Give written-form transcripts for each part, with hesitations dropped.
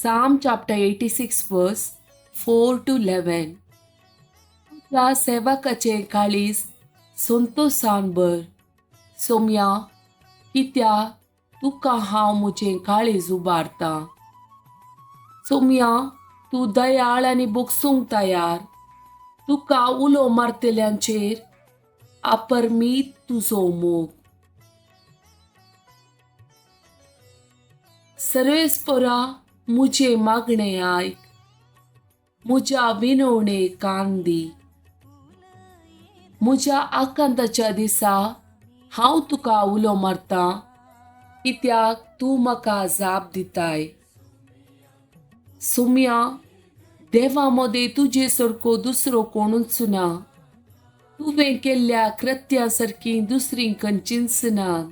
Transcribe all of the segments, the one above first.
Psalm chapter 86 verse 4 to 11. तुज्या सेवकाचें काळीज संतोसान भर, सोम्या, कित्याक तुका हांव म्हजें काळीज उबारतां. सोम्या, तूं दयाळ आनी भोगसूंक तयार. तुका उलो मारतल्यांचेर अपरमीत तुजो मोग. सर्वेस्परा, म्हजें मागणें आयक. म्हज्या विनवणेक कान दी. म्हज्या आकांताच्या दिसा हांव तुका उलो मारतां, कित्याक तूं म्हाका जाप दिताय. सुम्या, देवा मदें तुजे सारको दुसरो कोणूच ना. तुवें केल्ल्या कृत्या सारकीं दुसरीं खंयचींच ना.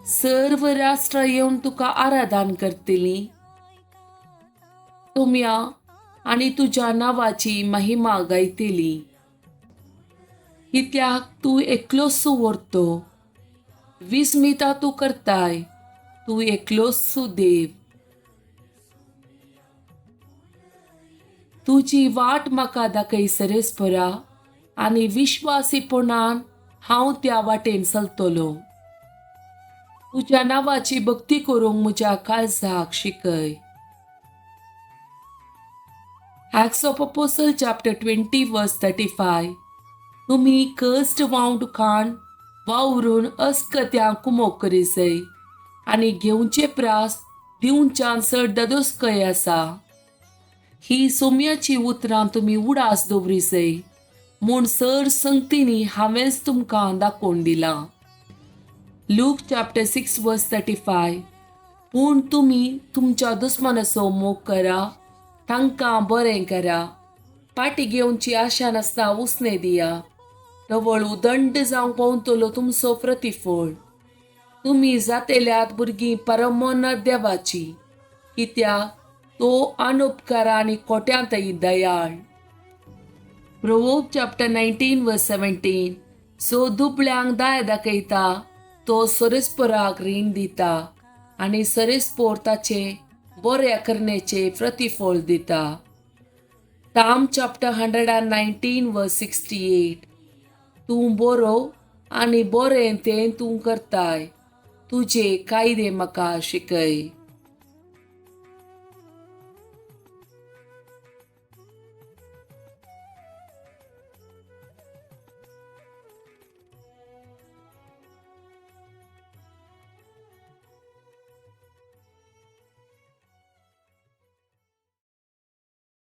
सर्व राष्ट्रां येवन तुका आराधन करतलीं, तुम्या, आनी तुज्या नांवाची महिमा गायतली, कित्याक तूं एकलोच व्हरतो. विस्मिता तूं करताय. तूं एकलोच देव. तुजी वाट म्हाका दाखय, सरेस्परा, आनी विश्वासीपणान हांव त्या वाटेन चलतलो. तुज्या नांवाची भक्ती करूंक म्हज्या काळजाक शिकय. Acts of Apostle chapter 20 verse 35. तुमी कश्ट वांट खाण वावरून अस्कत्या कुमोक करिजय आनी घेवचे प्रास दिवच्यान चड दादोसकय आसा. ही सोम्याची उतरां तुमी उडास दवरिजय म्हूण सर संगतींनी हांवेंच तुमकां दाखोवन दिलां. Luke chapter 6 verse 35. पूण तुमी तुमच्या दुस्मानाचो मोग करा, तांकां बरें करा, पाटी घेवची आशा नासतना उसणे दिया. तवळ उदंड जावंक पावतलो तुमचो प्रतिफळ. तुमी जातेल्यात भुरगीं परमोन देवाची, कित्याक तो अनुपकारा आनी खोट्यांतय दयाळ. Proverb chapter 19 verse 17. जो दुबळ्यांक दया दाखयता तो सरेस्पराक रीण दिता आनी सरेस्पोर ताचे बऱ्या करण्याचे प्रतिफळ दिता. Psalm chapter 119 verse 68. तूं बरो आनी बरें तें तूं करताय. तुजे कायदे म्हाका शिकय.